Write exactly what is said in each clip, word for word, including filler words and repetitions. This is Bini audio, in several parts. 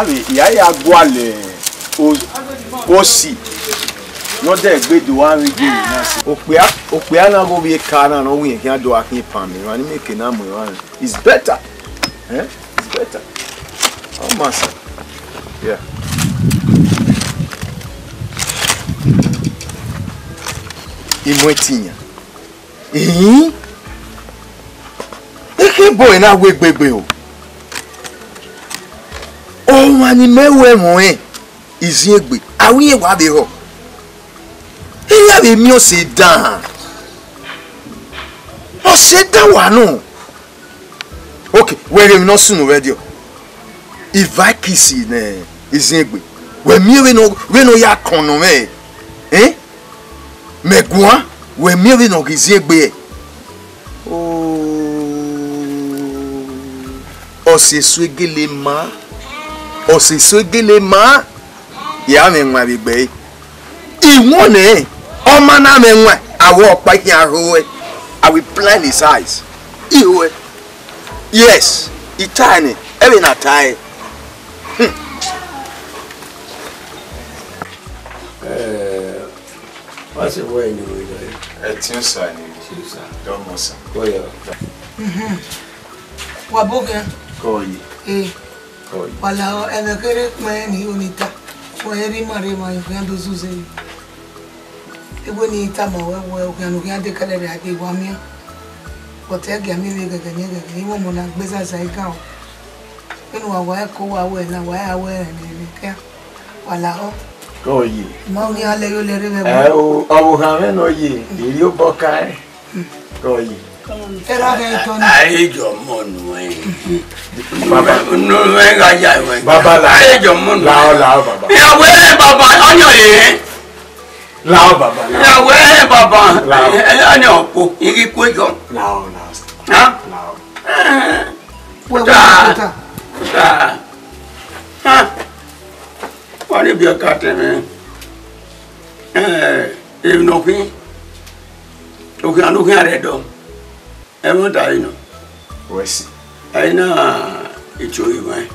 Iyaya gualọ o- osi ne ọ dẹ egbe do gha vbe gie na sẹ. Okpia, okpia na gho vbe ka na ne ọ wẹ khian do gha khian pan mẹ, emwa ni miẹn eke na mu emwa rẹn. It's better. Eh? It's better. Ọ ma sẹ. Yeah. I mu ẹtin yan. Ihin. Ekhebọ na wẹ egbegbe o. Ọmwa ni mẹ ru ẹmwẹ ọnrẹn, Iziengbe, a wẹ irẹn wa vbe họ. Iran vbe miẹn ọse dan. Ọse dan wa nọ. Okay, wẹ ghe emwi ne ọ sunu vbe ẹdẹ. Ivaikisi ne Iziengbe. Wẹ miẹn vbene ọ, vbene ọ ya kọn nọ mwẹ. Eh? Mẹ guan, wẹ miẹn vbene ọ ghi Iziengbe. Oh, ọse eso egele ma, ọse eso egele ma, ya mwẹ wan vbe egbe ẹre. I wannẹ, ọ ma na mwẹ wan, a wẹ ọkpa khian rho ẹe, I will blind his eyes. I ho ẹe. Yes, I tae nẹ, ẹvbo na tae. Hmm. Eh, what's the way in the way there? Ẹtin Osa ni. Ẹtin Osa. Dọmọ Osa. Go ya. Wa bọ khian. Kọ yi. Eh. Kọ yi. Wa lahọ, ẹmwẹ kherhe kpẹn ni oni ta. Wẹ rhie ima rre emwa, I khian do zuze yi. Iwe ni tama wẹ wẹ okhian ne u khian dekẹlẹ rre a gbe wa miẹn. But ẹ gia miẹn vbe ghẹghẹ ne ghẹghẹ, I mwẹ ọmọ na gbe zaza I gan o. Vbene uwa wa ẹko uwa wẹ na, wa ya wẹ ẹrẹn ne khian. Wa lahọ. Kọ yi. Ma u khian lẹ yo lẹ rre vbe ẹbọ. Ẹ o, ọvbokhan mwẹ nọ yi, I rhie obọ ka ẹn. Kọ yi. Erha ghẹ tọ ni. A i jọ mọ nuẹn. Baba. Nuẹn gha ya ruẹn. Baba, la. A i jọ mọ nuẹn. Lao, lao, baba. Ìyàwó ẹ baba, ọyàn yẹn. Lao, baba, lao. Ìyàwó ẹ baba. Lao. Ẹ, ọyàn ọ̀pọ̀, igi kú ẹjọ. Lao, lao. Ha? Lao. Wẹ, wẹ, Ta. wẹ, ta. Ta. Ha? Wọ́n ní bí ọkà tẹ̀mẹ́. Ẹ, èmi nọ khin. Okhian ne okhian rẹ dọ. Ẹmwata ẹre nọ. Wẹ si. Ẹre na, ito iwẹn.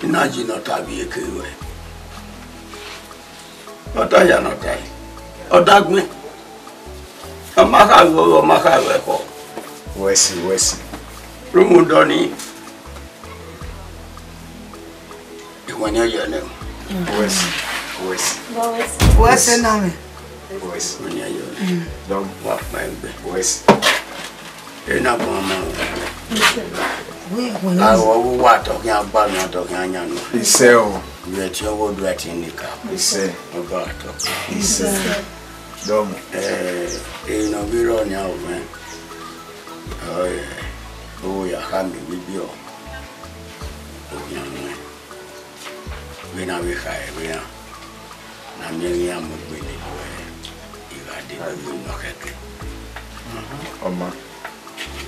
I na ji ne ọ ta vbe eke ruẹ. Ọ ta hia ne ọ ta ẹre. Ọ da gbẹn. Ọ ma kha ruẹ, ọ ma kha ruẹ kọ. Wẹ si, wẹ si. Rhunmwuda ọnii. Iwẹn ni ọ yọ nẹ. Wẹ si, wẹ si. Wẹ sẹ na mwẹ. Wẹ si. Iwẹn ni ọ yọ nẹ. Dọmọ. Wa kpa egbe. Wẹ si. Ena gbọn ma. Wẹ, wẹ na. Awọ wo wa tọ khian gba mi, tọ khian yan nọ. Isẹ o. Yẹ ti ọwọ du ati nika. Isẹ. Ọba tọ. Isẹ. Dọmọ. Eh, ena bi rọ ni a o mẹ. Ọe, o ya kha mi vbibiẹ. Okhian nuẹn. Vbene a vbe kha ẹre vbe iran, ne a miẹn iran mu egbe ne ẹ, I gha dee vbe nọ khẹke. Ọ ma.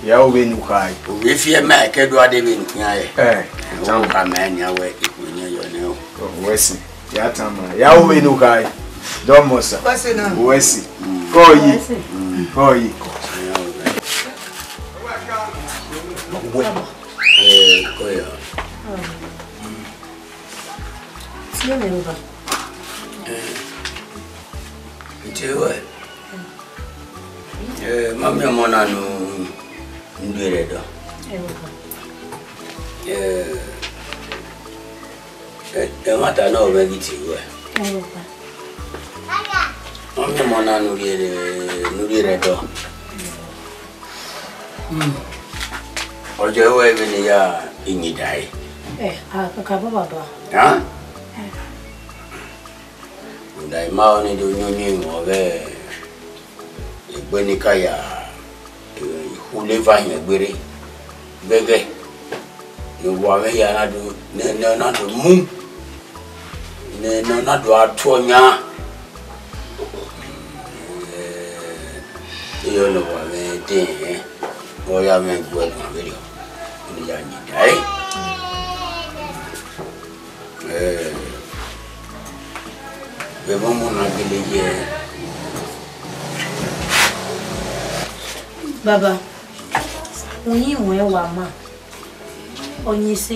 Ya ru vbene u kha ẹre. Ovbi efiẹma ẹkẹ do gha dee vbene u khian ẹre. Ẹ, ọ kha ma nian wẹ ikhuo ne ọ yọ nẹ o. Wẹ si. Ya tama. Ya ru vbene u kha ẹre. Dọmọ Osa. Wẹ si na. Wẹ si. Kọ yi. Kọ yi. Ẹ, kọ ya. Tie mwẹ, baba. Ẹ, tie ruẹ. Ẹ, ma miẹn ọmọ na ne u rhie rre ẹdọ. Ẹ, baba. Ẹ, ẹ, ẹmwata na ọ mwẹ ghi tie ruẹ. Ẹ, baba. Ma miẹn ọmọ na ne u rhie rre, ne u rhie rre ẹdọ. Ọ jẹ wẹ vbene I ya iyinda ẹre. Ẹ, a kakabọ, baba. Hàn? Rhunmwuda I ma ọnii do yọnmwẹ emwi ọghe egbe ne I ka ya, eh, ikhuo leva hin egbe rre. Gẹgẹ ne uwa mwẹ hia na do, ne, ne ọ na do mu, ne, ne ọ na do gha tuẹ ọyan. Eh, iye ne uwa mwẹ dẹn, ọ ya mwẹ gu ẹguan vberriọ, ne I ya iyinda ẹre. Eh, vbe ẹmwẹ ọmọ na gele ye. Baba, uyinmwẹ wa ma, ọyin ese,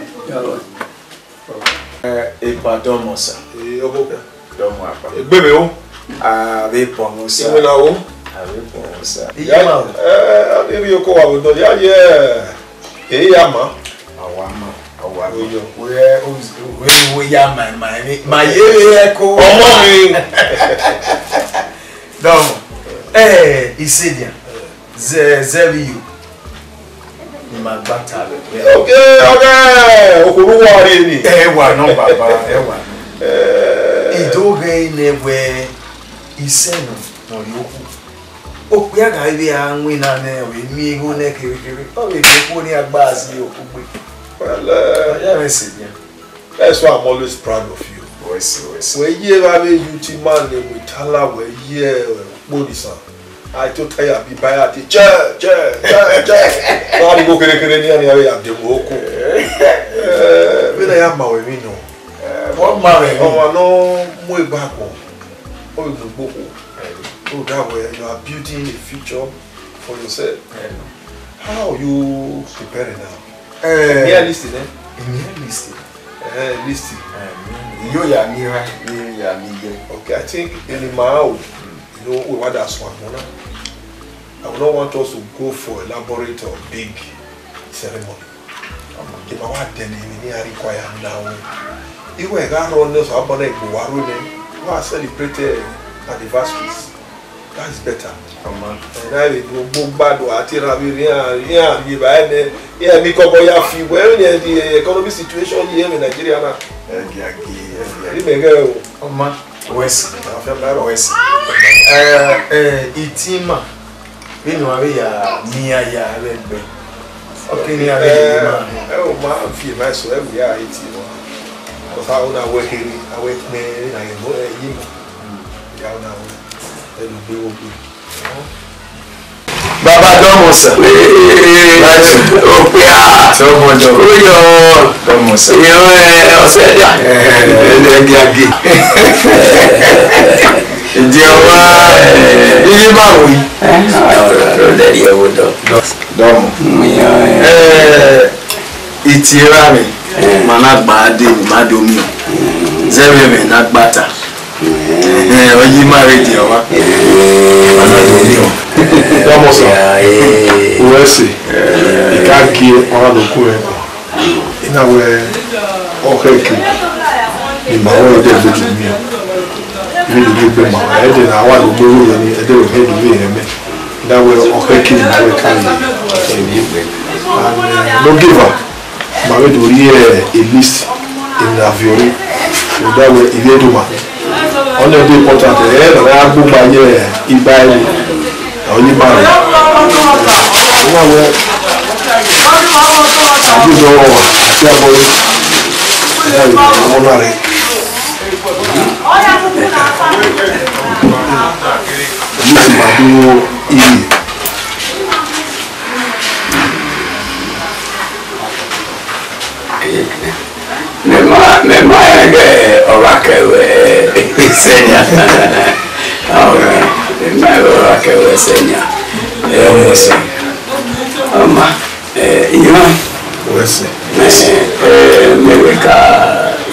Epa dọmọ sa. Ee, ọbọ kẹ. Dọmọ apa. Egbe vbe o. A vbe pọn mu sa. Iwẹ na wo. A vbe pọn mu sa. Iye ma o. Eh, a vbe ri oko wa vbe dọ ya ye. Ee, ya ma. Awa ma. Awa ma. Oyo. Wẹ, wẹ, wẹ ya ma, ma, ma ye vbe ẹko. Ọmọ mi. Dọmọ. Eh, Isedian. Zẹ, zẹ vbe iyo. Ne ima gba ta vbe ẹgbẹ. Ok, ok. Okhuo ne uwa rrie ni. Ẹ wa nọ, baba, ẹ wa nọ. Eh. I do ghee nẹ wẹ isẹ nọ, nọ rrie okhuo. Okpia gha vbe a winna nẹ, ọ vbe miẹn igho nẹ kevbe kevbe. Ọ vbe rhie okhuo ne iran gba si okhuo gbe. Well, eh, ọ ya mwẹ sẹ nian. That's why I'm always proud of you. Wẹ sẹ, wẹ sẹ. Wẹ ye vbe avbe youth man ne mu itala wẹ ye, eh, kpodisan. A i tota ya bi ba ya te chẹ, chẹ, chẹ, chẹ. Vbe a rhie igho kherhe kherhe nian, nian vbe ya dẹ mu oko. Eh, vbene a ya ma wẹ emwi nọ. Eh, vbe ọ ma mwẹ emwi? Ọmwa ne ọ mu egbe agbọn, ọ vbe mu egbe okhuo. Rhunmwuda wẹ, you are building a future for yourself. Eh. How are you preparing now? Eh, me a list, eh? Me a list. Eh, list. Eh, me, yo ya mi ra, me ya mi ye. Okay, I think in the Mao, you know, we want that one, you know? I would not want us to go for elaborate or big ceremony. Ima wa dẹ ne emwi ne iran require na ru. Iwẹ gha rrọọ ne Osanobua na gbe uwa ru nẹ, wa celebrate, eh, anniversaries. That is better. Ọma. Ẹ na vbe do gbogbo ado a te ra vbe rri iran, iran rri evbare nẹ, iran emwi kọbọ ya fi wẹ, vbene the economic situation ye vbe Nigeria na. Ẹgiagi, ẹgiagi. Imẹ ghẹ o. Ọma, wẹ sẹ. Wẹ sẹ. Ẹ, ẹ, itima. Vbene uwa vbe ya miẹn ya vbe ẹgbẹ. Ọ kere iran vbe miẹn. Ẹ, ẹ, o ma fi eva eso, ẹ wẹ ya iti wa. Because a na wẹ kere, a wẹ kpẹn, na ye mo, ẹ, ye mo. Ya na wẹ, ẹ lu gbe wo gbe. Baba dọmọ sa. Okpia. Dọmọ dọmọ. Oyọ. Dọmọ sa. Iyo, ẹ, ọsẹ dia. Ẹ, ẹ, ẹ, ẹ, ẹ, ẹ, ẹ. Ìdí ọmọ, iye bá wí. Ẹ, ọ̀rọ̀ ló dẹ̀ rí ẹ̀wọ̀ dọ̀. Dọmọ. Ẹ, iti ra mi, ma na gba de, ma do mi. Zẹvbe mẹ na gba ta. Ẹ, ọ yi ma re di ọwa. Ma na do mi. Dọmọ sa. Uwẹ se. Ika gie ọmwa ne okun rẹ. I na wẹ ọ khẹke ne ima ru ẹdẹ vbe do miẹn, vbe do miẹn egbe ma, ẹdẹ ne a wa do gbe ru yọ ni, ẹdẹ vbe do miẹn ẹmẹ. I na wẹ ọ khẹke ne ima ru ẹka ye emwi egbe. And, eh, Logeva, ma vbe do rhie a list ne a viọ re, rhunmwuda wẹ ivbi Ẹdo ma. Ọnii ọ de important, ẹ, ne a gbe ugba ye iba ẹre, ọ ye iba ẹre. Ọ na wẹ, a gbe dọ rọ, a ti abọ re, ọ na re. Ọnii ma duro iri. Mẹ ma, mẹ ma rẹn gẹ ọvbakẹ ruẹ sẹ nian. Mẹ ma rẹn gẹ ọvbakẹ ruẹ sẹ nian. Ẹ, ọma, ẹ, iran. Wẹ sẹ. Ẹ, ẹ, mẹ wẹ ka,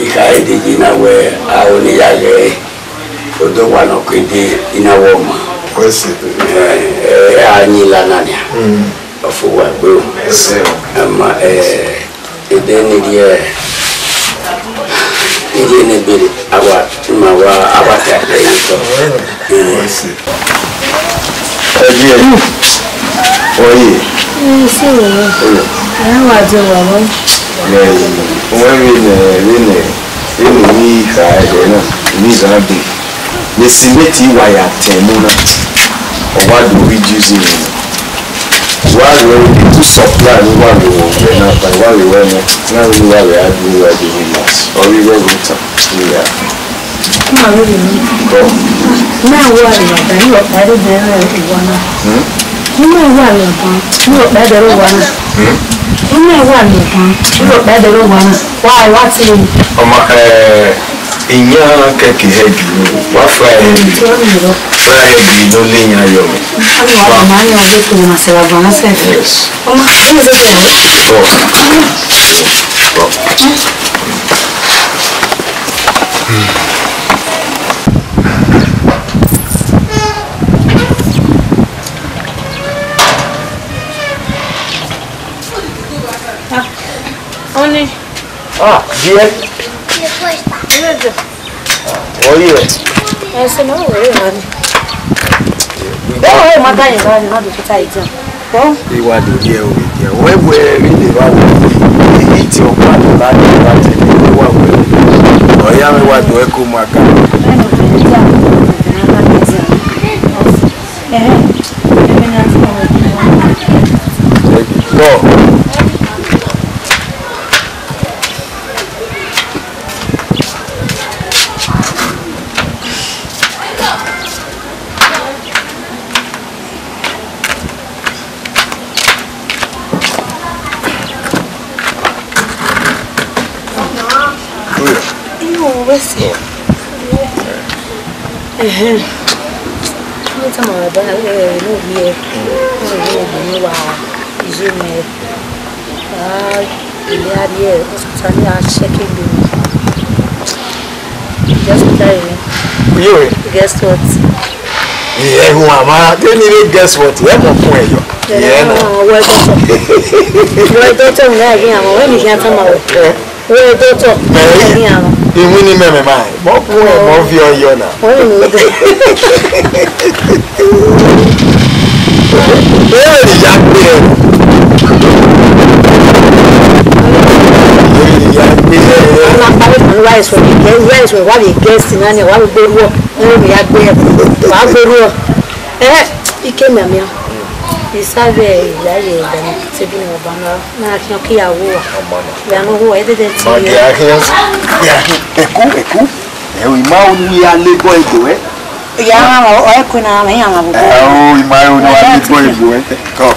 I ka edeji na wẹ aro ne I ya yẹ odẹ owa nọ ke de I na wẹ ọma. Wẹ sẹ. Ẹ, ẹ, a yin la na nian. Mm. Ọfọ wa gbe o. Wẹ sẹ. Ẹ ma, ẹ, Ebe ne rhie, rhie ne ebere, a wa, ima wa, a wa ta ẹre ye otọ. Ẹdie, ọye. Ẹ, se wẹ. Ẹ wa jẹ wa wẹ. Ẹ, wẹ vbene, vbene, vbene I kha ẹdẹ na, I zan gbe. Estimate wa ya tẹn mu na, ọ wa do reduce ni. Wa rẹ little supply ne uwa vbe wọ ọgbẹe na ba, uwa vbe wẹ nẹ, na vbe uwa vbe a do uwa do ni mas, ọ vbe wẹ vbe tan, iya. Ima vbe rre ni. Bọ. Ima wa rre ọba, ni ọkpa ẹre bẹrẹ uwa na. Hmm? Ima wa rre ọba, ni ọkpa ẹre bẹrẹ uwa na. Hmm? Ima wa rre ọba, ni ọkpa ẹre bẹrẹ uwa na. Wa, wa te. Ọma, eh, Iyan kẹki hẹ ju, wa fry hẹ ju. Fry hẹ ju, no le iyan yọ. Yes. Bọ. Bọ. Oni. Ah, dear. Oye. Ẹse ma wẹ ra ni. Bẹ́ẹ̀ wọ́n máa ká yẹn bá ní ọdún tó ta ìjà. Iwa do ye o ye. Wẹ wẹ ri le ba wo. Èyí tí ọkọ àti bá ní bá ti ní wà wẹ. Ọ̀yá mi wá do ẹ kó máa ká. Bro. Inú òun wẹ̀ sí. Ẹ̀hẹ́n. Ní tí mo rà bá ẹ ní òbí ẹ, ní òbí ẹ ní wà ìyé mi ẹ. Ah, ilé adìẹ, hospital ní a check in mi. Just tell me. Yóò rẹ̀. Guess what? Ẹ̀hùn àmà, tẹ́ni lè guess what? Ẹ mọ̀ fún ẹ̀yọ̀. Ìyẹn náà. Wọ́n ẹ dọ́tọ̀. Wọ́n ẹ dọ́tọ̀ ní àgbẹ̀ àwọn, wọ́n mi kí á tán máa wọ̀. Ẹ. Wẹ dọtọ. Mẹ, ẹgin arọ. Iwin ni mẹmẹ ma, mọ kun ẹ, mọ fi ọyọ na. Ọyọ ni o dẹ. Ẹ ni ya gbe ẹ. Ẹ ni ya gbe ẹ. Ọna parí kan wá ẹ̀sùn ní gẹ, wá ẹ̀sùn wá lè gẹ sí náà ni wá lè gbórúọ. Ẹ ni ya gbe ẹ. Wá gbórúọ. Ẹ, ike mẹ mi. Isave ìyá yẹ ìgbà ni tẹbi ni ọba náà. Na khian ke ya wu uwa. Ọmọ na. Ya ne uwa dede ti. Ma ye. Gẹ a khian, gẹ a khian. Eku, eku. Ẹ o, ima unu ya le bọ ebo ẹ. Ya ma ma, ọ eku na ma, ya ma bu. Ẹ o, ima unu ya le bọ ebo ẹ. Come.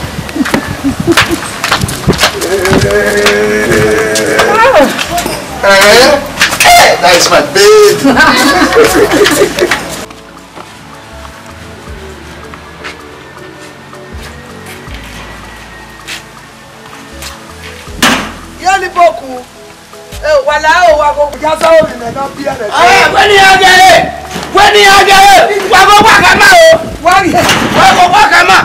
Eh, eh, that is my babe. Yẹlẹ iboku, ẹ, wa la o, wa ko ya sa orin nẹ na bi ẹrẹ. Ẹ, wẹ ni a gẹre, wẹ ni a gẹre, wa ko wa ka ma o. Wa ri ẹ. Wa ko wa ka ma.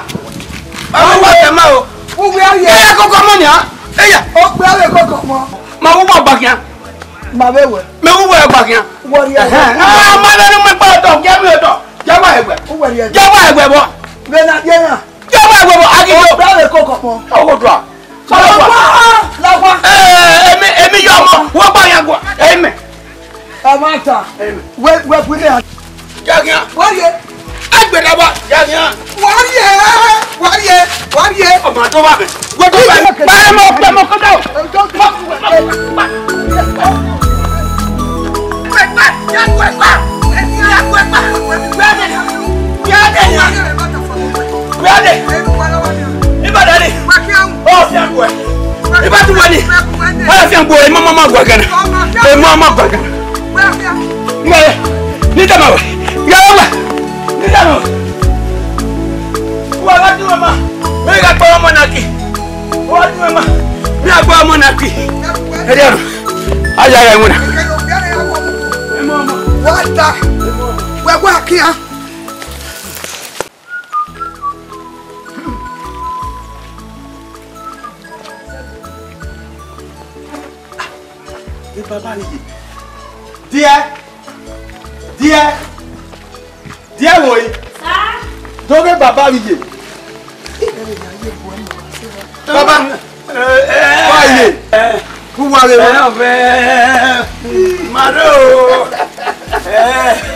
Wa ko wa ka ma o. Uwe a ye. Ẹ ya koko mọ nia. Ẹ ya. O gbe ave koko mọ. Ma wo wa gba khian. Ma vbe wẹ. Mẹ wo wa gba khian. Wọ ri ẹ. Ẹhẹn. Ah, ma vbe nu mẹ gba ọtọ, gẹ mi ọtọ. Ya wa ẹgbẹ. Uwe ri ẹ. Ya wa ẹgbẹ bọ. Vbe na ye na. Jọba ẹgbẹ bọ, a ghi yo. Ọgbẹrẹ koko mọ. Ọgho dua. Lọgba, lọgba. Ẹ, emi, emi yọ ọmọ, wọ́n gbọ́ yẹn gbọ́. Amen. Ẹ máa ta. Amen. Wẹ, wẹ bu ilé. Jaghan. Wọ́n yẹ. Ẹgbẹ́ dàgbà. Jaghan. Wọ́n yẹ, wọ́n yẹ, wọ́n yẹ. Ọmọ tó bá bẹ̀. Wọ́n tó bá bẹ̀. Báyọ̀ mọ̀ pé mo kọ́ dá o. Where are they? Iba dani. Oh, fiangbo. Iba tu wani. Ah, fiangbo, ẹ ma ma ma gua gana. Ẹ ma ma gua gana. Ngbe, ni dama wa. Ya wa. Ni dama wa. Wa la tu ma. Me ga pa ọmọ na ki. Wa tu ma. Me ga pa ọmọ na ki. Ẹ dẹ. Aya ya wona. Ẹ ma ma. Wa ta. Wa wa kia. Ẹ baba rẹ ye. Diẹ. Diẹ. Diẹ wo yi. Sir. Doghe baba rẹ ye. Baba. Wa ye. Ku wa ghe. Ẹ ọfẹ. Maro.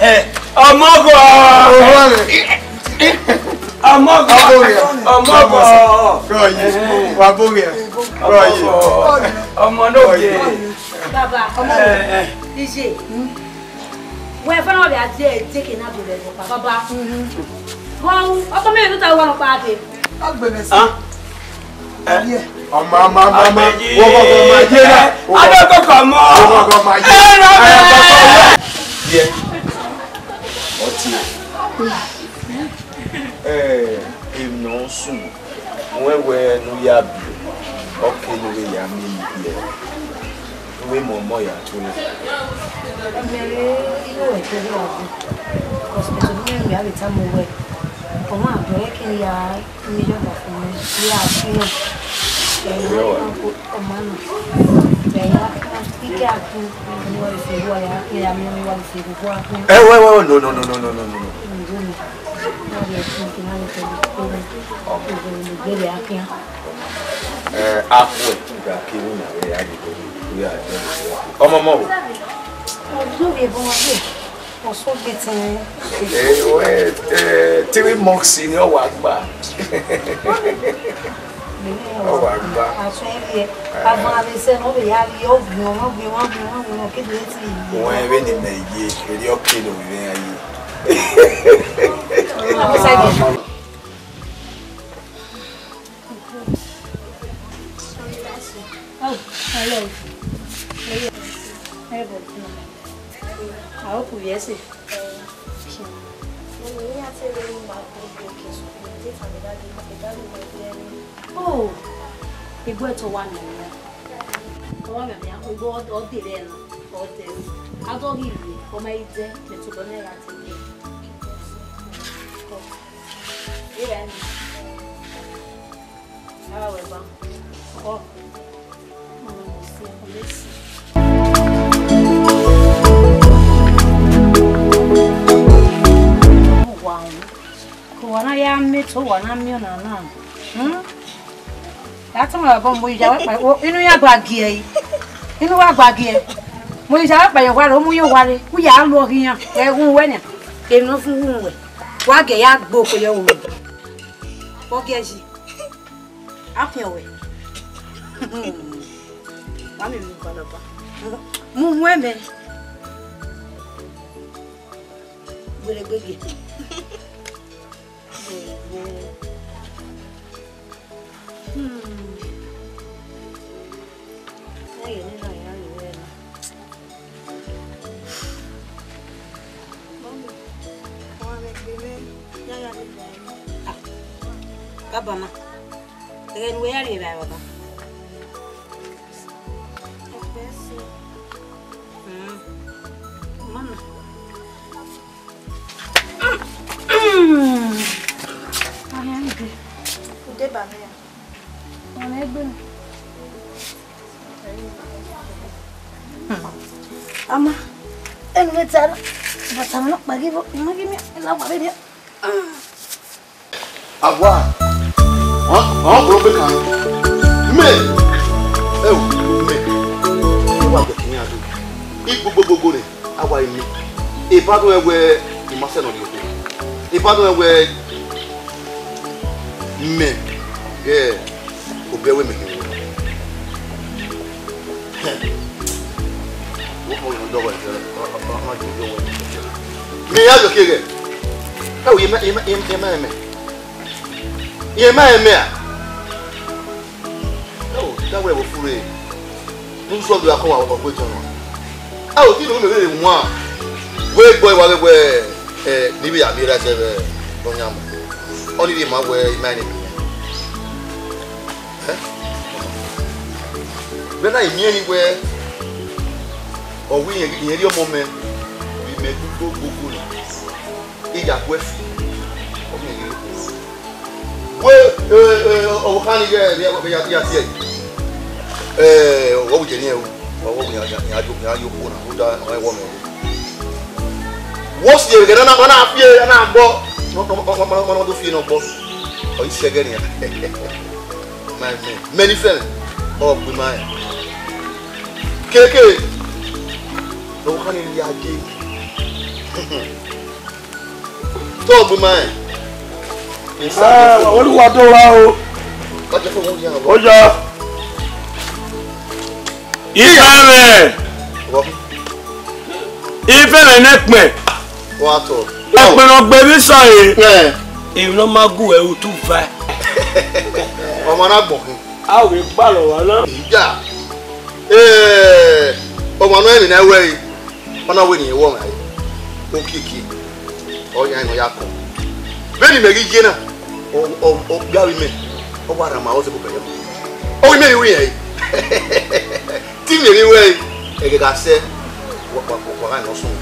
Ẹ. Ọmọgọ! Ọmọ rẹ. Ọmọgọ! Ọmọgọ! Rọye. Wa bo ghe. Rọye. Ọmọ no ye. Baba, ọmọ. Eh, eh. Iye. Wẹ fana wẹ a die die ke na gbele ọkpa baba. Wọn ọkọ mi ru ta wa ọkpa de. Agbele si. Ah. Ọmọ, ọmọ, ọmọ, ọmọ. Wo kọkọ ma ye na. Adọkọ kọ mọ. Wo kọkọ ma ye. Ẹ rọ bẹ. Ye. Ọtí. Ẹ, emwi ne ọ sunu, wẹ wẹ ne u ya biẹ, ọ ke ne u vbe ya miẹn eni biẹ, u vbe mu ọmọ ya tuẹ. Mẹ rre igho ẹdẹ vbe a gbe, cos ẹdẹ ne mẹ a vbe tama wẹ, ọmọ abọ ẹre ke ya miẹn yọ ọba fun mẹ, ya fi na. Ẹ, ọmọ na, ẹ ya ike a kun, ọmọ rẹ fi wa ya, ya miẹn wa fi wa kun. Ẹ wẹ wẹ, no, no, no. Ẹ, akhuẹ, ga ke ru na vbe ya dede ru ya dẹ. Ọmọ ọmọ wo? Ọdún rẹ bọ wọn yẹ, ọsọ gbẹtẹ. Ẹ, wẹ, ẹ, three months ni ọ wa gba. Ọ wa gba. Asọ ẹre, avọn avbe sẹ ne ọ vbe ya rhie, ọ gbin, ọ gbin, ọ gbin, ọ gbin, ọ kede ti yi. Wọn vbe ni mẹ ye, erriọ ke ne ovbi mwẹ ya ye. Oh, hello. Hey, boy. I hope you yes. Oh, igbo ẹto wa mẹ ya. Ọ wa mẹ ya, igbo ọ de rẹ na, ọ de. A do ghi rhie, ọ ma i dẹ, mẹ tobọ na ya te. Ira ni. Awa wẹ ba. Ọ. Ọmọ mo si ọkọ lesi. Wa o. Ko wa na ya me to wa na mi ọna na. Hmm? Ya tama bọ mo ya wa pa, o, inu ya gba gie yi. Inu wa gba gie. Mo ya wa pa yo wa ro mu yo wa re. Ku ya lo ghi yan. Ẹ gun wẹ nia. Enu fun gun wẹ. Wa gẹ ya gbe oko ye ru. Vbọ giẹ yi? A fian wẹ. Wa mi mu balaba. Mu hu ẹmwẹ. Were gbe giẹ. Hmm. Ẹ yẹ ne na ya rre na. Mummy, wa mwẹ egbe mwẹ, ya ya rre evbare. Ah, baba ma. Ẹghẹ ne uwẹ ya rre evbare, baba. Ẹgbẹ ẹse. Hmm. Mama. Ahian de. Ude ba mwẹ ya. Ọmọ egbe mi. Ama, enu vbe ta na, bata mwa kpa ghi vbo, ima ghi miẹn, ila wa vbe rhie. Awa, ọ, ọ, bro, be kan. Me, ẹ o, me, ẹ wa gbẹkẹ iran do. Igbogbogbogbo rẹ, a wa eni. Eban do ẹwẹ, ima sẹ nọ rhie okhuo. Eban do ẹwẹ, mẹ ghẹ obọ ẹvbo mẹ khin. Hẹn. Wo kọ unu dọghe ẹdẹ, ọ, ọ, ọ, ọ, ọ, ọ, ọ. Mẹ ya yọ kie ghẹ. Ẹ wo, ye ma, ye ma, ye ma, ye ma, ye ma. Ye ma, ye ma a. Ẹ o, da wẹ vbe fure. Ne u zọ do akọnmwa ọgbe Jọn. Ẹ o, te inu mẹ vbe wan. Wẹ gbọ wa ghẹ wẹ, ẹ, ne I vbe ya miẹn erha ẹsẹ vbe Nọyaẹnmwa. Ọnii rhie ma wẹ ima ne miẹn. Ẹ? Vbe na I miẹn ni wẹ, ọ wẹ irẹn, irẹn rhie ọmọ mẹ, vbe imẹ gbogbogbogbo na. I ya gu ẹe fi, ọ miẹn ghe. Wẹ, ẹ, ẹ, ọvbokhan ni ghẹ, ya, ya, ya tie ẹe. Ẹ, ọ vbe jẹ ne irẹn ru, ọ vbe ya, ya, ya yo, ya yo okhuo na, rhunmwuda ọ rẹn wẹ ọmọ ẹre. Wo si ẹre ghẹ ne ọ na, ọ na fi ẹre, ọ na gbọ, ọ, ọ, ọ, ọ, ọ, ọ do fi ẹre ne ọ gbọ. Ọ i sẹ ẹghẹ nian. Ma mẹ, mẹ ni fẹmwẹ, ọ gbe ima rẹn. Keke, ọvbokhan ni ya ye. Tó o gbin ma ẹ. Ah, Olúwa tó wá o. Ó yá. Ifẹmwẹ. Ifẹmwẹ nẹkpẹn. Wa tọ. Ẹkpẹn nọ gbe vbe sọ re. Ẹ. Emwi ne ọ ma gu ẹre utu va. Ọmwa na gbọn khin. A vbe gbalọ wa na. Iya. Ee, ọmwa nọ emwi ne ẹ wẹ re. Ọ na wẹ ne irẹn wọ mwẹ re. Okiekie. Ọ yan nọ ya kọ. Vbene imẹ ghi ye na, ọ, ọ, ọ, gbe avbe imẹ. Ọ wa rhan ma ọ zẹ bubẹ yọ. Ọ wẹ imẹ vbe wẹ irẹn re. Te imẹ vbe wẹ re, ẹghẹ gha sẹ, wa, wa, wa, wa gha nọ sunu.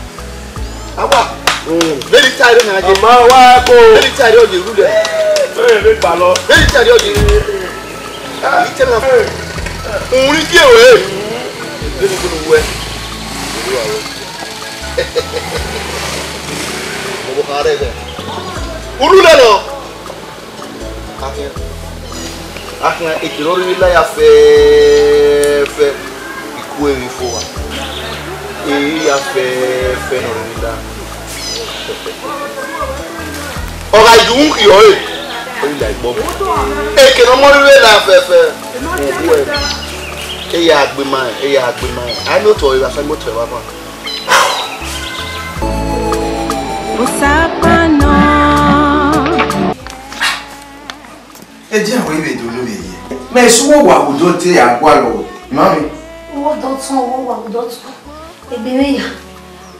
Awa, vbene I ta ẹre na ye. Ọ ma wa ko. Vbene I ta ẹre ọ ye ru lẹ. Ẹ, vbe gbalọ. Vbene I ta ẹre ọ ye. I te na. Uhunmwu die ruẹ. Vbene I kunu wẹ. Ọvbokhan rre ẹghẹ. Unu lẹ nọ. Akhian, akhian, ekherhe ọ rhirhi la ya fẹẹfẹ, I ku emwi fo owa. Erha fẹẹfẹ ne ọ rhirhi la. Ọ gha ye uhunmwu khian ọre, ọ ghi la igbọ. Eke ne ọ ma rhirhi la fẹẹfẹ, uwẹ, e ya gbe ma rẹn, e ya gbe ma rẹn. A i miẹn otọ ọre, a sa miẹn otọ ẹre vbe agbọn. Osapana. Ẹdẹ àwọn ibe do lórí ẹyẹ. Mẹ sún wọ wà wùdọ te ya gualọ, mami. Wọ dọtun, wọ wà wùdọ tun. Egbe mwẹ ya.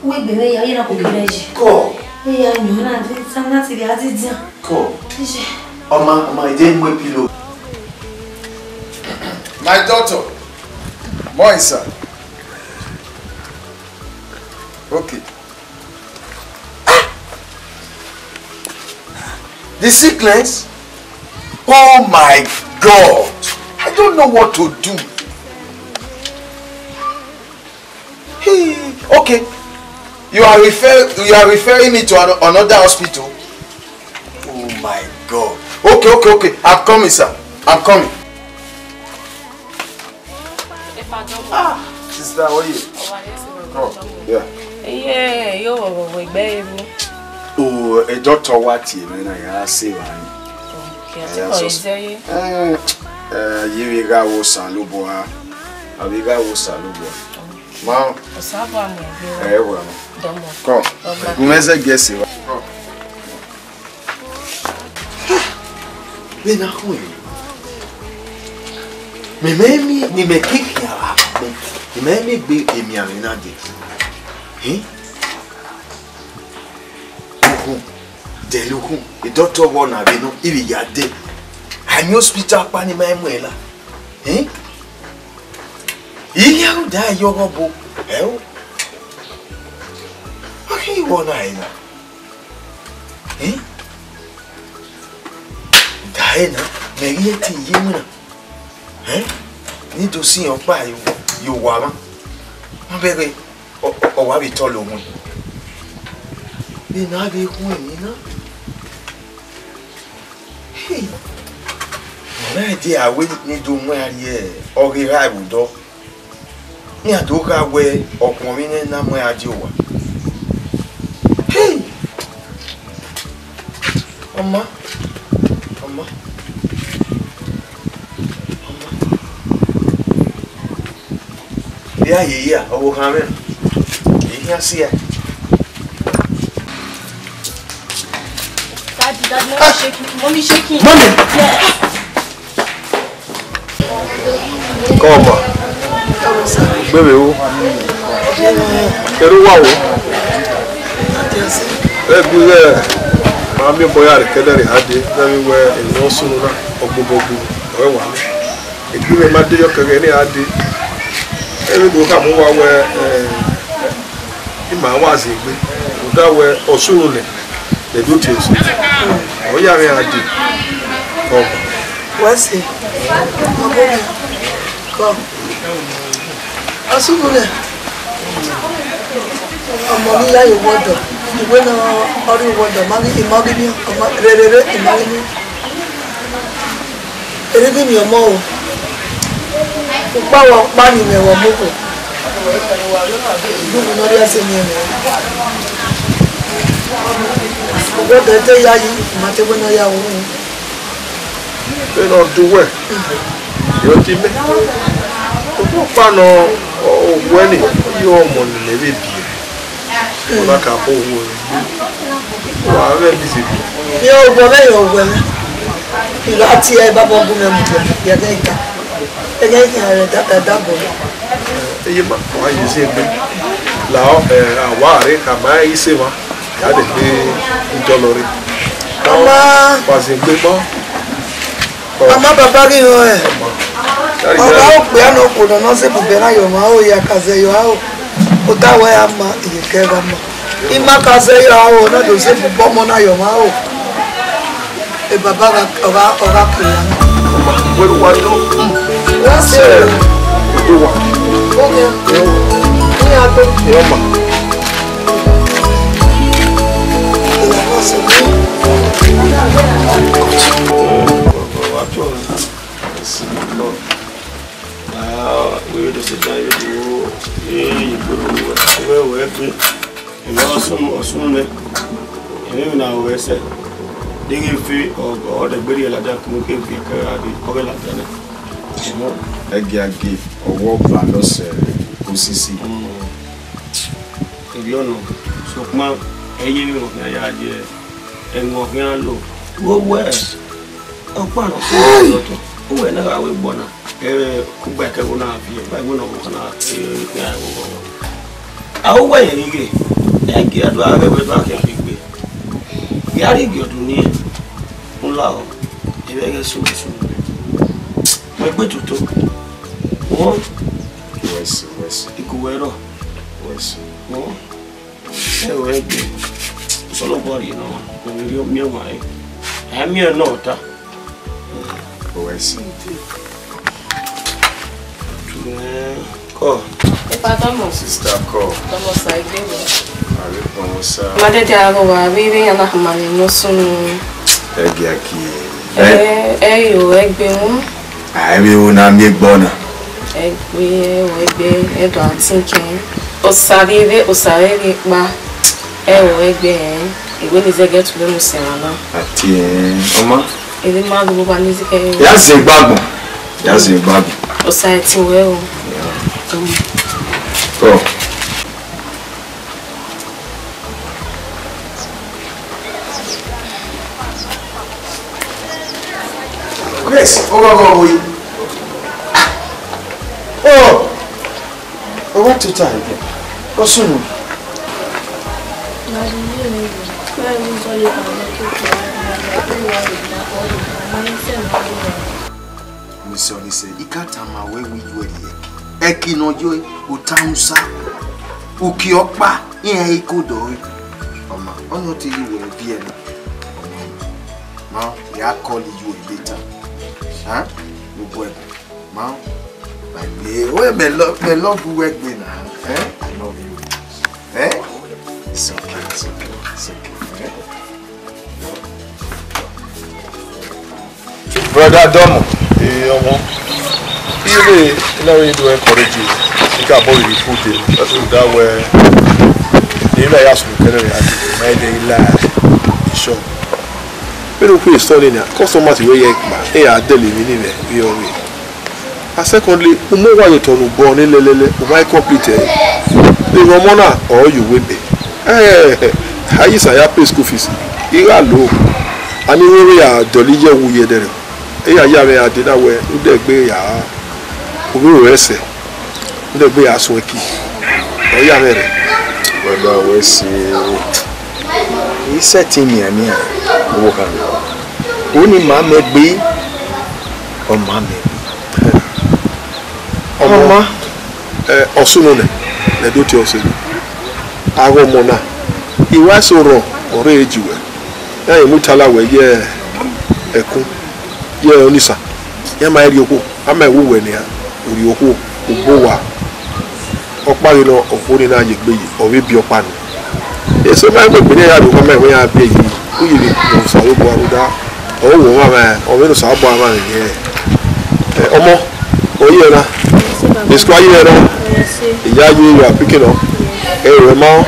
Wẹ egbe mwẹ ya, ye na ko kere je. Kọ. Ye ya yan na de, sa na ti re a di dian. Kọ. Ije. Ọma, ọma, ije mu epilo. My daughter, Moisa. Okay. Ah! The sickness? Oh my God! I don't know what to do. Hey, okay. You are refer you are referring me to an, another hospital? Oh my God. Okay, okay, okay. I'm coming, sir. I'm coming. Ah, sister, how are you? Come. Yeah. Iye, yo, we gbe iru. Oh, a doctor wa tie me na ya se wa ni. Okay, I think I say. Eh, eh, ye we ga wo Osanobua. A we ga wo Osanobua. Ma. Osanobua mi gbe. Eh, well. Domo. Come. Domo. Gumeze gese wa. Come. Vbene a khuẹn, mẹ mẹ miẹn, ne imẹ keke aro, ne imẹ miẹn egbe emianmwẹ na dee. Ehn? Ukhun, dẹlẹ ukhun, idọtọ ọghọ na vbe nọ, I vbe ya dee. A miẹn hospital ọkpa ne ima i mu ẹn la. Ehn? I ghi rhunmwuda ẹre ye ọghọ obo, ẹ o. Ọ khin wẹ ọna ẹre na. Ehn? Da ẹre na, mẹ ghi ẹtin ye iwinna. Ehn? Ne I do si rẹn ọkpa ye owa mwa. Ma bẹghe, ọ, ọ, ọ wa vbe tọlọ owẹn. Vbene a vbe khuẹn emwi na. Hey! Ọna ẹdẹ a wẹ ne I do mu iran rrie ọghe erha vbe odọ. Iran do gha wẹ ọkhuọnmwi nẹ na mu iran die owa. Hey! Ọma, ọma, ọma. Vbe a ye ya, ọvbokhan mwẹ, I khian si ẹe. Daddy, Daddy, mommy shaking, mommy shaking. Mommy! Yes. Come on. Baby, who? Kẹrẹ uwa o. Ẹ bi ghẹ, ma miẹn obọ ya rre kẹdẹrriọ a dee, ne a vbe wẹ emwi ne ọ sunu na, ọgbobọ ọgbo, ọ wa. Egbe mwẹ ma de yọ kẹghẹ ne a dee. Ẹ vbe do khama uwa wẹ, eh, ima wa zẹ egbe. Rhunmwuda wẹ ọ sunu nẹ, ne do tie eso. Ọ ya mwẹ a dee. Come. Wẹ se. Come. Ọ sunu nẹ. Ọmọ ne I ya ye owọdọ, uwẹ ne ọ rre owọdọ, ma ghi, I ma ghi miẹn, ọ ma, rerere, I ma ghi miẹn. Erriọ I ghi miẹn ọmọ o. Ukpa vbe ọkpa ne imẹ vbe ọmọ okhuo. Ugbugbu ne ọ rhie ẹse miẹn mwẹ. Ọgọdọ te ya yi, ma te wẹ ne ọ ya wu. Vbene ọ do uwẹ, yọ te mẹ. Ọkpa nọ, ọ, wẹ ni, ọ ye ọmọ ne mẹ vbe biẹ. Ọ na ka kọ wu ẹre. Wa vẹ bizi bi. Ye obọ vbe ye owẹ. I gha tie ẹre, baba gu mwẹ mu, ya ghe ita. Ẹghẹ i khian rẹ da, da, da bọ. Eye ma, wa ye zi egbe. La ọ, eh, a wa re ka ma ise ma. Ya de gbe ijọlọ re. Ọ ma. Wa zi egbe ma. Ọ ma, baba ghi họn ẹ. Ọ ma. Ọ gha okpia ne okhuo nọ, ne ọ zẹ bubẹ na yọ ma, o ya ka zẹ yọ aro. Ota wẹ a ma, iye kẹ gha ma. I ma ka zẹ yọ aro, na do zẹ bubẹ ọmọ na yọ ma aro. E baba gha, ọ gha, ọ gha ke ya. Wẹ wa do. Wa se. Ẹ, do wa. Oge. Ni a do. Ẹ ma. Wa do. Ah, we do sit down, you do. Eh, you go, we, we, we, we. Ẹ ma Ọsun, Ọsun nẹ. Ẹ ma na wẹ sẹ. Deghẹ ife, ọ, ọ dẹ gberi ladian, kunu ke ife kẹ gha dee, ọ ghẹ ladian nẹ. Ẹ ma. Ẹgiagie, ọwọ ba lọsẹ osisi. Mm. Erriọ nọ, sokpan, ẹ ye vbe emwa khian ya ye, ẹmwẹ ọ khian lo. Wo wẹ, ọkpa nọ, uwẹ ne a gha ru egbọ na. Ẹ, kugbe ẹkẹvbo na viẹ, ba ẹvbo nọ vbe na, ẹ, iran ẹvbo vbọ. A ho wẹ yẹn ghe, ẹ gie a do a ghẹ wẹ do a khian rhie egbe. Gie a rhie gie ọdun ni, u lahọ, ẹ vbe ẹghẹ sunu sunu. Wẹ gbe toto. Wọ. Wẹ si, wẹ si. Iku wẹ rọ. Wẹ si. Wọ. Ẹ wẹ gbe. Sọlọ bọ rhie nọ, wẹ rhie miẹn wa re. A miẹn nọ ta. Wẹ si. Kọ. Epa dọmọ. Sister kọ. Dọmọ sa egbe wẹ. Are dọmọ sa. Ma dẹdẹ aro wa, vbe vbe ya na hama ni no sunu. Ẹgiagie. Ẹ, ẹ yo, ẹgbe wọn. A, ẹ vbe ro na miẹn egbe ọna. Ẹgbe, ẹ wẹ egbe, ẹ do a tin kẹn. Osa vbe vbe, osa vbe vbe kpa. Ẹ wẹ egbe, ẹ. Iwe ni zẹgẹ tu vbe mu sẹ wa na. A tie, ọ ma. Ede ma do ba ni zẹgẹ. Ya zẹ gbagbọn. Ya zẹ gbagbọn. Osa ẹ tin wẹ o. Kọ. Grace, ọ gha gha ọvbo yi. Oh, oh, what to time? Go soon. Mr. Onisẹ, I ka tama wẹ vbe iye ẹre ẹki. Ẹki ne ọ ye ota Hausa, uki ọkpa, iran i kodo ẹre. Ọ ma, ọ nọ te iye uwẹ viẹ na. Ma, I a call you later. Huh? Ugbu ẹbọ. Ma, my babe, wẹ mẹ love, mẹ love uwẹ gbe na. Eh? I love you. Eh? It's okay, it's okay, it's okay. Eh? Brother Domo, eh, ọmọ. Ire, ina we do encourage you. You can buy the food there. That's what that way. They may ask you, can I ask you? My day lie. Sure. Vbene u khuẹ sọ nii nian, customers wẹ ye kpa, e a dẹlẹ emwi ni mwẹ vbe ọghe. And secondly, u mu owa ye otọ ne u bọ ne lẹlẹlẹ, u ma complete ẹre. Emwi ọmọ na, ọ ye uwu ebe. Ẹ, a ye sa ya pay school fees, I gha lo. A ni wẹ ya dọlọ iye ẹwu ye ẹdẹrẹ. E ya ya mwẹ a dee na wẹ, u dẹ gbe ya, u vbe ru ẹsẹ. Ndegbe ya suẹn ki. Ọ ya mwẹ rẹ. Brother, wẹ si. I sẹtin miẹn nian, wo khan. Oni ma mẹ gbe, ọ ma mẹ gbe. Ọmọ, ọmọ. Eh, ọ sunu nẹ, nẹ do tie ọse. Aghọ ọmọ na, I wa so rrọọ, ọ rre eji wẹ. Iran mu tala wẹ ye ẹkun, ye ọnisa, iran ma rhie okhuo, a ma wu wẹ nian, u rhie okhuo, u gbe owa. Ọkpa ghe nọ, okhuo ni na ye egbe yi, ọ vbe biẹ ọkpa nẹ. Eso ma mu egbe ne ya do ma wẹ ya biẹ yi, u ye vbe mu Osanobua rhunmwuda, ọ wo ọmwa mwẹ, ọ vbe ne Osanobua mwẹ ye. Eh, ọmọ, ọ ye na? Yes, sir. School ye na? Yes, sir. Iya ye, you are picking up? Yes. Ẹre ma,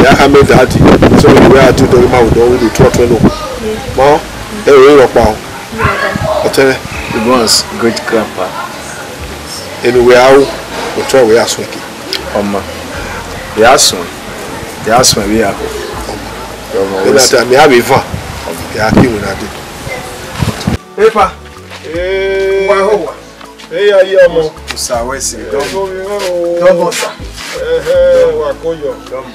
ya khama dadi, so we were to do ma we do we do trot no. Ma, ẹre rọkpa o. Ọtẹn. Once great grandpa. Enu wẹ aro, otọ wẹ ya suẹn ke. Ọma, ya suẹn, ya suẹn vbe ya ho. Ọma, ẹna ta mi a vbe van, ya ke iwinna dee. Epa, wa ho wa. Eya ye ọmọ. Usa wẹ sẹ. Dọmọ sa. Ẹhẹ, wa ko yọ. Dọmọ.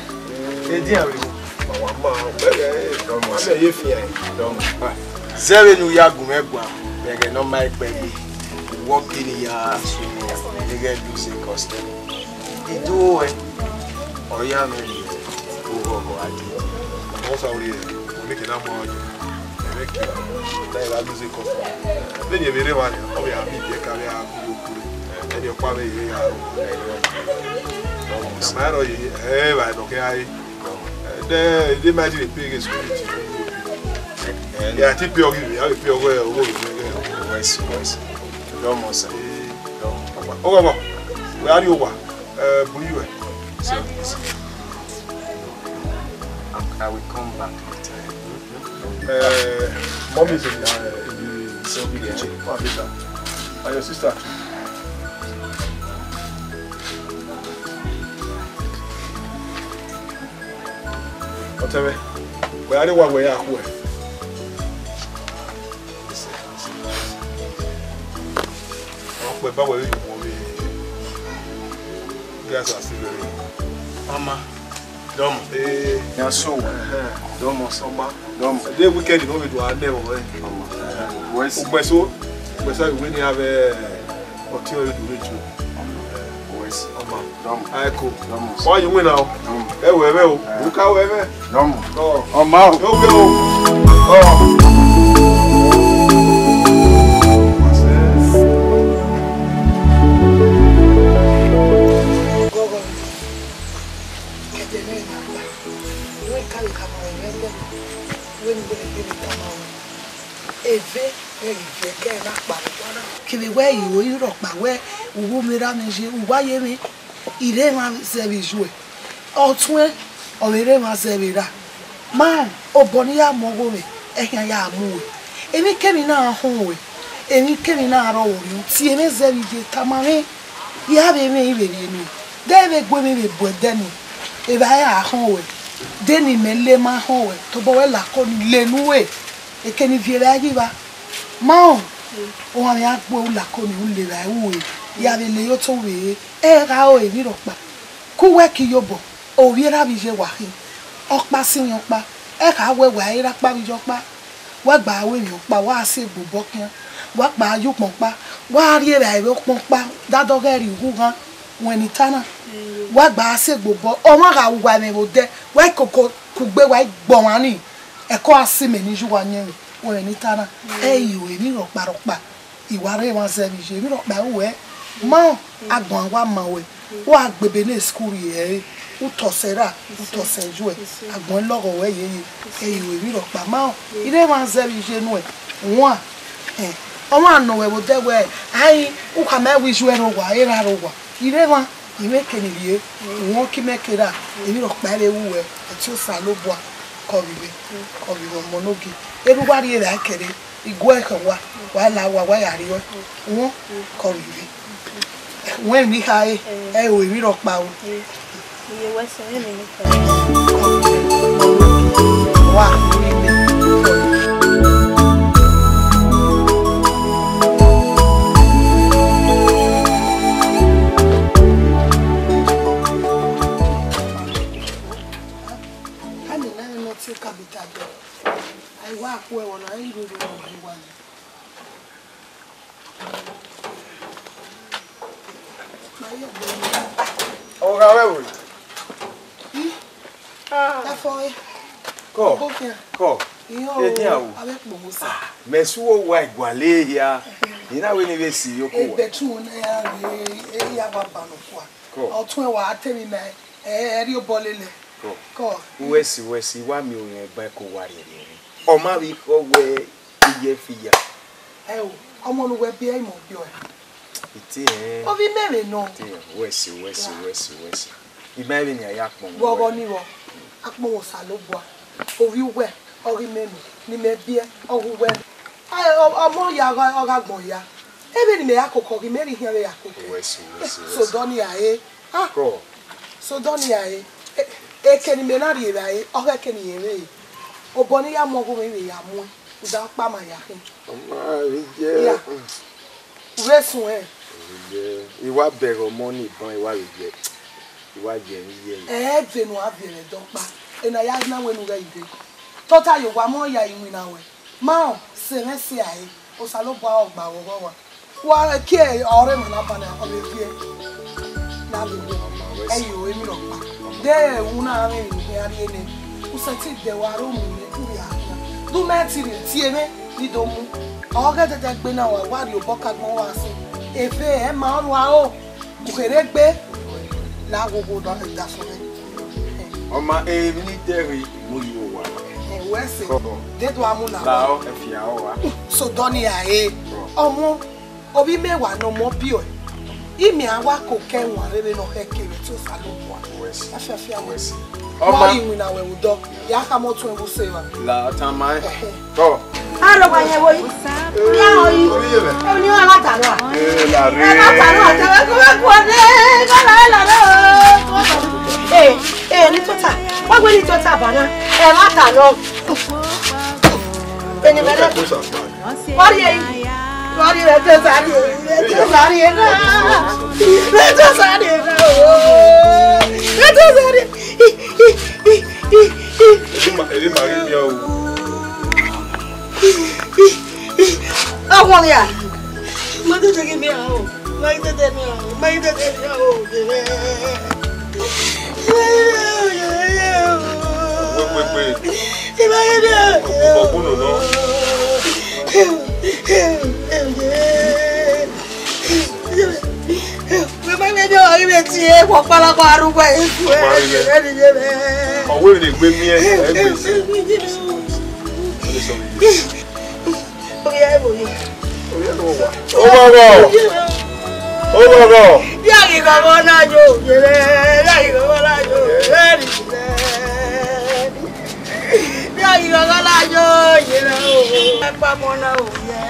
Edian vbe ho. Ma wa ma, bẹghe, dọmọ sa. Amẹ ye fian. Dọmọ. Zẹvbe ne u ya gu mwẹ guan, vbe ẹghẹ ne ọ ma ẹgbẹe gbe, wọ kiri ya sunu, ne ghẹ lose custom. Ido ruẹ, ọ ya mwẹ rhie oghọghọ a dee. Ọ sa wẹ, ọ neke na mu ọyọ, ẹmwẹ ke, na ya lose custom. Vbene ẹ vbe rre emwa nia, ọ vbe a miẹn ibiẹka vbe a ku yo kure, ẹni ọkpa vbe ye ya ro. Na ma rọ ye, ẹ, vbe a nọ kẹ a re. Ẹdẹ, ẹdẹ ma ti vbe pay ghe school fees. Ya ti pay ọghe ivbi, a vbe pay ọghe, ọghe ivbi. Wẹsi, wẹsi. Dọmọ sa. Dọmọ. Ọghe ọmọ, wẹ a rrie owa, ẹ, bu uwẹ. So, I will come back later. Uh, mommy is in the, uh, in the, it's okay, kitchen. Come and meet her. And your sister too. Ọtẹn mwẹ, wẹ a rrie owa wẹ ya khuẹ. Ọ kpẹ ba wẹ vbe yo mu ọmọ vbe. Guys are still very. Ọma, dọmọ. Eh. Ya so. Ẹhẹn. Dọmọ sa. Ọma. Dọmọ. De weekend no vbe do a nẹ vbọ ẹ. Ọma. Wẹsi. Ugbẹn so, ugbẹn so, wẹ ne a vbe ọtiọnrẹn vbe do vbe ju. Wẹsi. Ọma. Dọmọ. Aiko. Dọmọ sa. Wa ye winna o. Dọmọ. Ẹ wẹ vẹ o. Eh. U ka wẹ vẹ. Dọmọ. Ọ. Ọma o. Yo, yo. Ọ. Gọgọ. Ẹdẹ ne na gba, wẹ ka vbe khama mwẹ ẹdẹ, wẹ ne uwẹ gele khama mwẹ. Eve, ẹ i viẹ kẹ na kpa vbe owa na. Kevbe wẹ i ru rhọkpa wẹ, u wu mwẹ erha mwẹ ye, u wa ye mwẹ, I rre emwa zẹ vbe iye uẹ. Ọtuẹn, ọ vbe rre emwa zẹ vbe erha. Ma, obọ ne I ya mu ọghomwẹ, ẹkhian ya mu uẹ. Emwikemwi na họn uẹ, emwikemwi na rrọọ orhiọn, tie mwẹ zẹ vbe iye, tama mwẹ. I ra vbe mwẹ, I vbe rhie nuẹn, de vbe gu emwi vbe bu ẹdẹ nuẹn, evbare a họn ruẹ, de ne imẹ le ma họn ruẹ, tobọ wẹ la ako ni le ne u re, eke ne I viẹ vbe a ghi vba. Ma rẹn, ohanmwẹ a gbe u la ako ni u le vbe a ru re, ya vbe le ye otọ vbe re, ẹ gha ru emwi rhọkpa, ke uwẹ ke iyobọ, ovbi erha vbe iye wa khin, ọkpa sin iran ọkpa, ẹ kha wẹ wa i rre akpa vbe iye ọkpa. Wa gba ru emwi ọkpa, wa si egbe obọ khian, wa gba ye ukpọn ọkpa, wa rhie evbare vbe ukpọn ọkpa, dadọghẹ rrie ughughan, wẹ ne I ta na. Wa gba si egbe obọ, ọmwa gha ru uwa ẹmwẹ vbe odẹ, wa i koko kugbe, wa i gbe ọmwa ni, ẹko a si imẹ ne I ye uwa yẹnmwẹ, wẹ ne I ta na. Ẹ i ru emwi rhọkpa rhọkpa, I wa rre emwa zẹ vbe iye, emwi rhọkpa ru wẹ, ma agbọn wa ma wẹ. Wa gbe ebe ne school rrie ẹre, u tọ sẹ erha, u tọ sẹ iyuẹ, agbọn lọghọ wẹ yeye, ẹ i ru emwi rhọkpa ma rẹn, I rre emwa zẹ vbe iye nuẹn, wan, eh, ọmwa nọ wẹ vbe odẹ wẹ, ai, u khama ẹvbo iyuẹ rre owa, erha rre owa, I rre emwa, I mwẹ eke ne I rrie, wọn ke imẹ ke erha, emwi rhọkpa i vbe ru wẹ, ẹtin Osanobua, kọ vbe ivẹ, kọ vbe ivẹ ọmọ ne ogie, erha uwa rrie vbe a kẹre. I guẹ khẹ owa, wa la owa, wa ya rrie wọn, kọ vbe ivẹ. Wẹ emwi khare, ẹ i ru emwi rhọkpa o. Iye wẹ sẹ, ẹ i ru emwi khare. Wa, a lele ẹmwẹ ne ọ tie kabita dẹ, a i wa ku ẹvbo na, ẹ i ru emwi ne ọ ghi wa nẹ. Ọ gha vbe ẹvbo. Afọre. Kọ. Bokian. Kọ. Iyo, edian o. Avbe kpo wo sa. Mẹ su wo wa iguale hia. I na wẹ ne I vbe si yo ko wa. Ebe tu na ya re, e ya wa ba no kwa. Kọ. Ọtun ẹ wa te mi na, ẹ, ẹ rhie obọ lele. Kọ. Kọ. Uwẹ si, uwẹ si, wa miẹn orhiọn gba ẹko wa rhie rhie. Ọ ma vbe khọ wẹ iye fi ya. Ẹ o, ọmọ ne uwẹ biẹ, imẹ ọ biẹ ọe. Ite hẹn. Ovbi mẹ vbe nọ. Ite hẹn, uwẹ si, uwẹ si, uwẹ si, uwẹ si. I ma vbe nian ya akpọnmwẹ. Vbe ọghọ ni vbọ, akpọnmwẹ Osanobua, ovbi uwẹ, ọ ghi mẹ nọ, ne imẹ biẹ, ọ ghi uwẹ. Ẹ, ọ, ọmọ ya gha, ọ gha gbọn ya. Ẹ vbene imẹ ya koko, ọ ghi mẹ rhie ihian vbe ya koko. Wẹ su, wẹ su, wẹ su. Sodọ ni a re. Ah. Kọ. Sodọ ni a re. E, eke ne imẹ na rhie vbe a re, ọ ghe eke ne irẹn rre. Obọ ne I ya mu ọghe mwẹ, I vbe ya muẹn, uda ọkpa ma ya khin. Ọ ma vbe ye. Ya. U vbe suẹn. Vbe ye. I wa bẹghe ọmọ ni ban, I wa vbe ye. I wa ye emwi ye. Ẹ vbe ne u a viẹ vbe ẹdẹ ọkpa, ena ya na wẹ ne u ghẹ ire. Tota ye owa mọ ya iwinna ruẹ. Ma ọ, sẹ mwẹ sẹ a re, Osanobua ọ gba vbe ọghọ wa. Wa kie ọre emwa na ba na, ọ vbe viẹ. Na vbe viẹ. Ẹ yo, emwi rhọkpa. De u na mwẹ emwi ne a rhie nẹ. U sẹtin dẹ wa ro mu nẹ, u rhie a khian. De u mẹ ti rhie tie mwẹ, ne I do mu. Ọ ghẹ dẹdẹ gbe na wa, wa rhie obọ ka gbọn wa sẹ. Eve, ẹ ma ọ rua o. U kherhe egbe, la ghogho da, da sẹ mwẹ. Ọ ma, emwi ni dẹghe, mu yi owa. Ẹ, wẹ sẹ. Kọ. De do a mu na. La ọ, ẹ fi a ọ wa. Sodọ ni a re. Kọ. Ọmọ, ovbi mẹ wa ne ọmọ biẹ. Imẹ a wa koko ẹwaẹn rere ne ọ khẹke vbe te Osanobua. Wẹ sẹ. Afiafia wẹ. Wẹ sẹ. Ọ ma. Wa iwinna wẹ vbe odọ. Ya khama ọtuẹn vbe use evba. La ọ tama ẹn. Ẹhẹ. Tọ. Aro wa yẹn wo yi. Oya o yi. Orí yẹn mẹ. Ẹ ni wa ma ta lọ. Ẹ la re. Ẹ ma ta lọ, ta lọ, kó bá kú ọdẹ, kó bá ẹ lọ rẹ o. Ee, ee, ni tota. Wa gbe ni tota bana. Ẹ ma ta lọ. Eni bẹrẹ. Wari e. Wari e to sari. E to sari na. E to sari na. O. E to sari. Eri ma, eri ma ghi miẹn o. Ọwọ ya. Ma tete ghi miẹn o. Ma tete miẹn o. Ma tete miẹn o. Wẹ, wẹ, wẹ. Ọgbọnọ nọ. Wẹ ma vbe miẹn ọghe mwẹ tie, wẹ ọkpalakpa arhugba eku ẹ, ẹ ni ye mwẹ. Ọ wẹ vbe ne egbe miẹn, ẹ gbe sẹ. Ovbi ẹvbo ye. Ovbi ẹvbo wa. Oghọghọ. Oghọghọ. Bia ghi ghọghọ na yo, ye mwẹ. Bia ghi ghọghọ na yo, ye mwẹ. Bia ghi ghọghọ na yo, ye mwẹ o. Ẹ pa mọ na o, ye.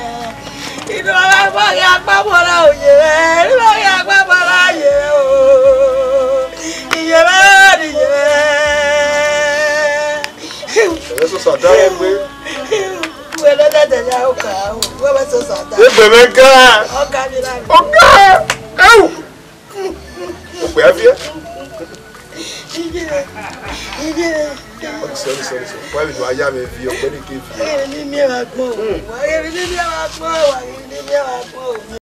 Inu ọghe agbọghọ agbọbọra oye rẹ, inu ọghe agbọbọra oye rẹ o. Iye rẹ, iye rẹ. Ẹ̀rẹ́ sọ Satan ẹgbẹ́. Wẹ lọ dẹdẹ ya ọkà o, wẹ wẹ sọ Satan. Egbe mẹ ga. Ọkà mi ra mi. Ọkà. Ẹwù. Okpẹ afiẹ. Iye rẹ, iye rẹ. Sorry, sorry, sorry. Why you are me fi ọgbẹni ke fi? Ẹ ní mi ra gbọ́. Wà á rí ní mi ra gbọ́, wà á rí ní mi ra gbọ́.